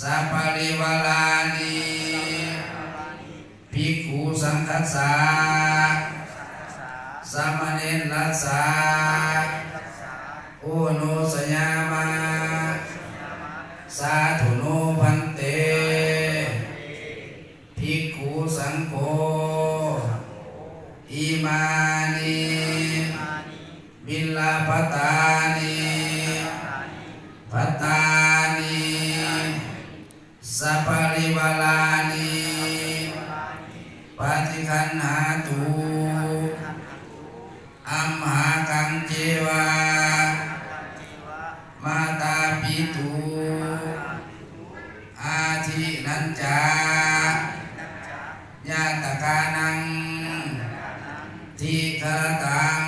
ສະປະລິວາລານິ ພິກຂຸສັງຄັດສະ ສາມະເນນລັດສະ ໂອໂນຊະຍາມະ ສາທຸໂນພັນເຕ ພິກຂຸສັງໂຄ ອິມານິ ບິນລະພັດຕານິ ພັດຕານິ ສະປະລິວາລານິ ປະຕິຄັນຫາຕຸ ອັມຫາກັງເຈວະ ມາຕາປິຕຸ ອາທິນັນຈະ ຍາຕະການັງ ທິຄະຣະຕັງ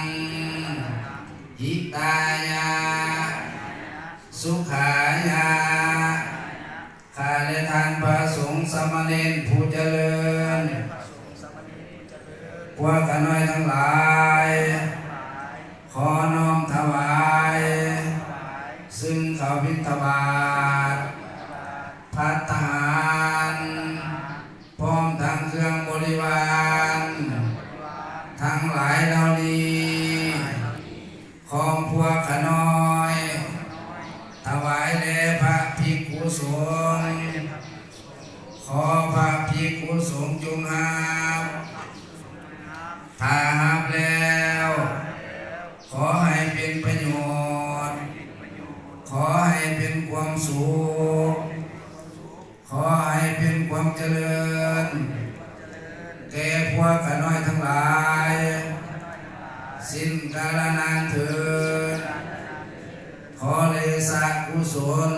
ຫິຕາຍະ ສຸຂາຍະ ຂ້າແລະທ່ານພະສົງສາມະເນນຜູ້ຈະເລີນ ພວກຂ້ານ້ອຍທັງຫຼາຍ ຂໍນ້ອມຖວາຍ ຊຶ່ງເຂົ້າບິນທະບາດ ພັດຕາຫານ ພ້ອມທັງເຄື່ອງບໍລິວານ ທັງຫຼາຍເຫຼົ່ານີ້ ຂອງພວກຂ້ານ້ອຍ ຖວາຍແດ່ພະພິກຂຸສົງ ຂໍພະພິກຂຸສົງຈົ່ງຮັບ ຖ້າຮັບແລ້ວ ຂໍໃຫ້ເປັນປະໂຫຍດ ຂໍໃຫ້ເປັນຄວາມສຸກ ຂໍໃຫ້ເປັນຄວາມຈະເລີນ ແກ່ພວກຂ້ານ້ອຍທັງຫຼາຍ ສິ້ນກາລະນານເທີ້ນ. ຂໍເດຊະກຸສົນ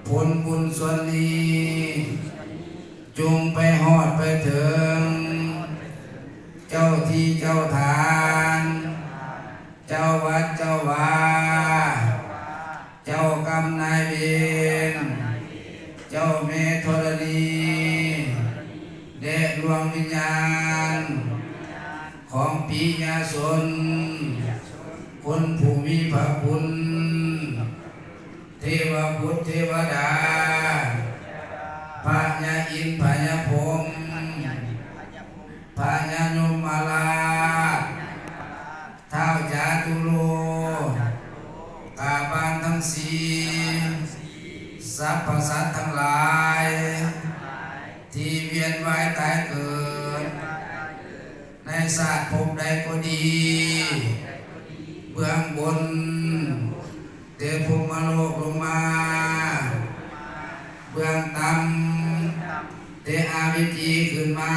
ຜົນບຸນສ່ວນນີ້ ຈົ່ງໄປຮອດໄປເຖິງ ເຈົ້າທີ່ເຈົ້າທານ ເຈົ້າວັດເຈົ້າວາ ເຈົ້າກຳນາຍເວນ ເຈົ້າແມ່ທໍລະນີ ແລະ ດວງວິນຍານ ຂອງປິຍະຊົນ ຄົນຜູ້ມີພະຄຸນ ເທວະບຸດເທວະດາ ພະຍາອິນພະຍາພົມ ພະຍາຍົມມະລາດ ທ້າວຈາຕຸໂລກາບານທັງສີ່ ສັບພະສັດທັງຫຼາຍ ທີ່ວຽນວ່າຍຕາຍເກີດ ໃນຊາດພົບໃດກໍດີ ເບື້ອງບົນ ແຕ່ພົມມະໂລກລົງມາ ເບື້ອງຕ່ຳ ແຕ່ອາເວຈີຂຶ້ນມາ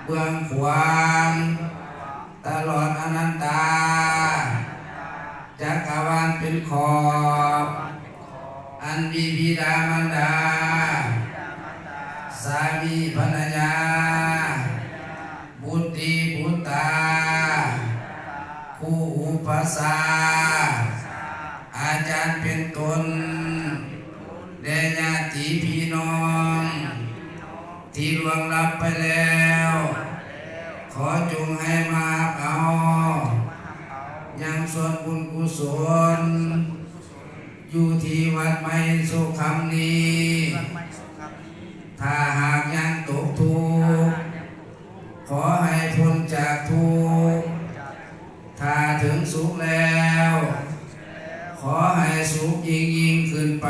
ເບື້ອງຂວາງ ຕະຫຼອດອະນັນຕາ ຈັກກະວານເປັນຂອບ ອັນມີບິດາມານດາ ສາມີພັນລະຍາ ບຸດຕີບຸດຕາ ຄູອຸປັດຊາ ອາຈານເປັນຕົ້ນ ແລະ ຍາດຕິພີ່ນ້ອງ ທີ່ລ່ວງລັບໄປແລ້ວ ຂໍຈົ່ງໃຫ້ມາຮັບເອົາ ຍັງສ່ວນບຸນກຸສົນ ຢູ່ທີ່ວັດໃໝ່ສຸຂຳນີ້ ຖ້າຫາກຍັງຕົກທຸກ ຂໍໃຫ້ພົ້ນຈາກທຸກ ຖ້າເຖິງສຸກແລ້ວ ຂໍໃຫ້ສຸກຍິ່ງໆຂຶ້ນໄປ.